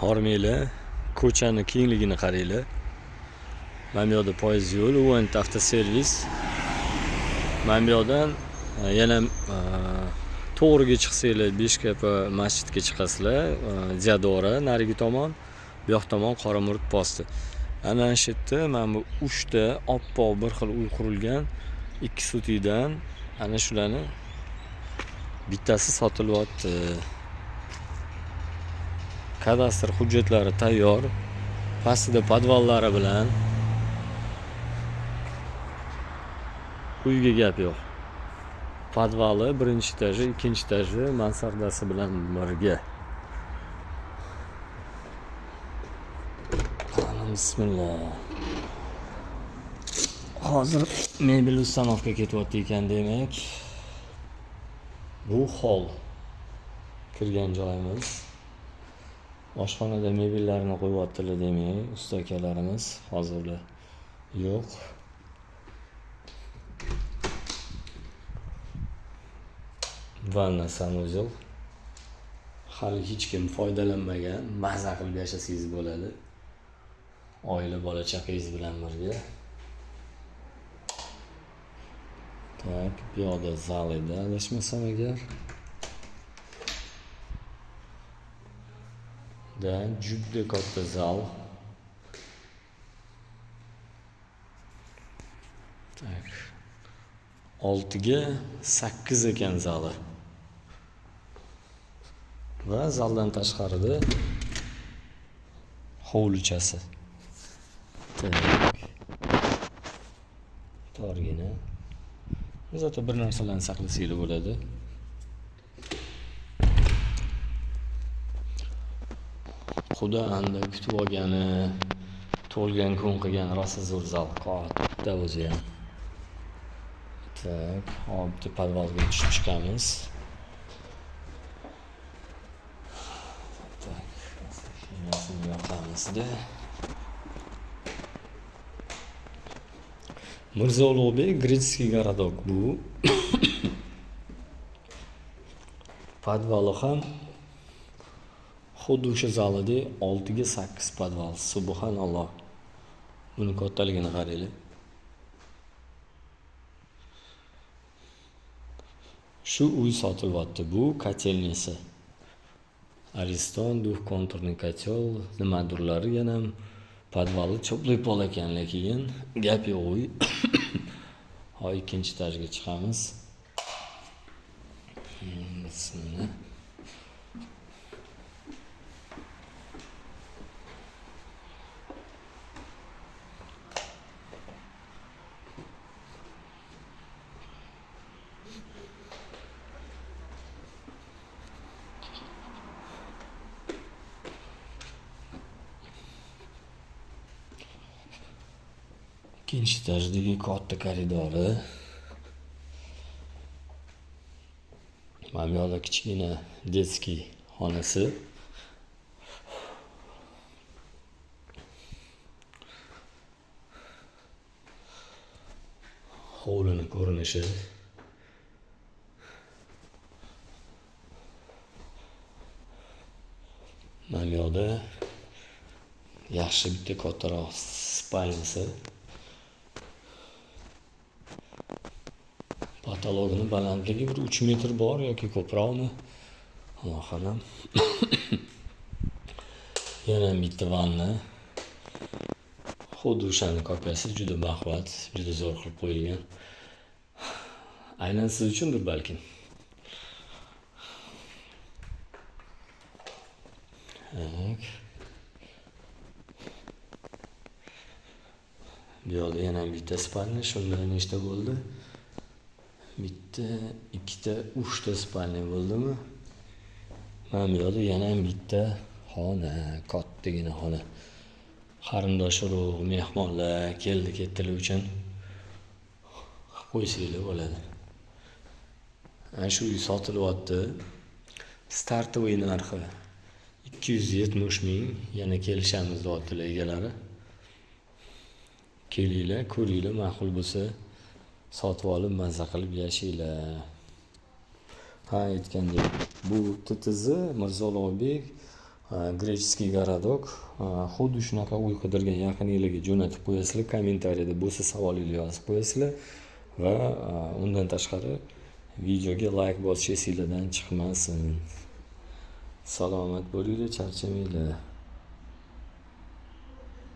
Hormanglar, ko'chani kengligini qaranglar. Mana bu yoqda poyezd yo'l, UNT avtoservis. Mana bu yoqdan yana to'g'riga chiqsanglar Beshkapa masjidga chiqasizlar, Diadora narigi tomon, bu yoq tomon Qoramurt posti. Ana shu yerda mana bu 3 ta oppoq bir xil uy qurilgan, 2 sotikdan ana shularni bittasi sotilyapti. Kadastr hujjatlari tayyor. Pastida podvallari bilan. Uyga gap yo'q. Podvali, birinchi etaji, ikkinchi etaji, mansardasi bilan birga. Ana bismillah. Hozir mebel ustanovka ketyapti ekan demak. Bu hol. Kirgan joyimiz. Oshxonada mebellarni qo'yyaptilar demak, usta akalarimiz hozirda yo'q. Vanna sanuzel. Hali hech kim foydalanmagan, maza qilib yashasangiz bo'ladi. Oila bola chaqangiz bilan birga. Tak, bu yoqda zal edi, adashmasam agar. Da, juda katta zal. Tak. 6ga 8 ekan zali. Va zaldan tashqarida hovlichasi. Tak. Torgina. Zato bir narsalarni saqlasanglar bo'ladi. Xudo anda kutib olgani, tug'ilgan kun qilgan rosa zo'r zal, katta o'zi ham. Tak, hop, bitta podvalga tushib chiqamiz. Tak, oshnasini yoqamizda. Mirzo Ulug'bek Gretskiy gorodok bu. Podvali ham xuddi o'sha zalidek 6ga 8 podval. Subhanalloh. Buni kattaligini qaranglar. Shu uy sotilyapti. Bu kotelnisi. Ariston, двухконтурный котел, nimadurlari yana podvali cho'plik pol ekan, lekin gap yo'q uy. Hop, ikkinchi etajga chiqamiz. Bismillah. Ikkinchi etajdagi katta koridori. Mana bu yoqda kichkina detskiy xonasi. Hovlini ko'rinishi. Mana bu yoqda yaxshi bitta kattaroq spalnisi. Patologini balandligi bir 3 metr bor yoki ko'proqmi? Alloh alam. Yana bitta vanna. Xuddi o'shani kopiyasi, juda baquvvat, juda zo'r qilib qo'yilgan. Aynan siz uchundir balkim. Tak. Bu yoqda yana bitta spalni, shunda nechta bo'ldi? Bitta, ikkita, uchta spalni bo'ldimi? Mana bu yoqda yana bitta xona, kattagina xona. Qarindosh urug', mehmonlar keldi ketdilar uchun qo'ysanglar bo'ladi. Ana shu uy sotilyapti. Startoviy narxi 270 ming, yana kelishamiz deyaptilar egalari. Kelinglar, ko'ringlar, ma'qul bo'lsa sotib olib maza qilib yashanglar. Ha, aytgandek, bu TTZ Mirzo Ulug'bek Греческий городок. Xuddi shunaqa uy qidirgan yaqininglarga jo'natib qo'yasizlar. Kommentariyada bo'lsa, savolinglarni yozib qo'yasizlar va undan tashqari videoga layk bosish esinglardan chiqmasin. Salomat bo'linglar, charchamanglar.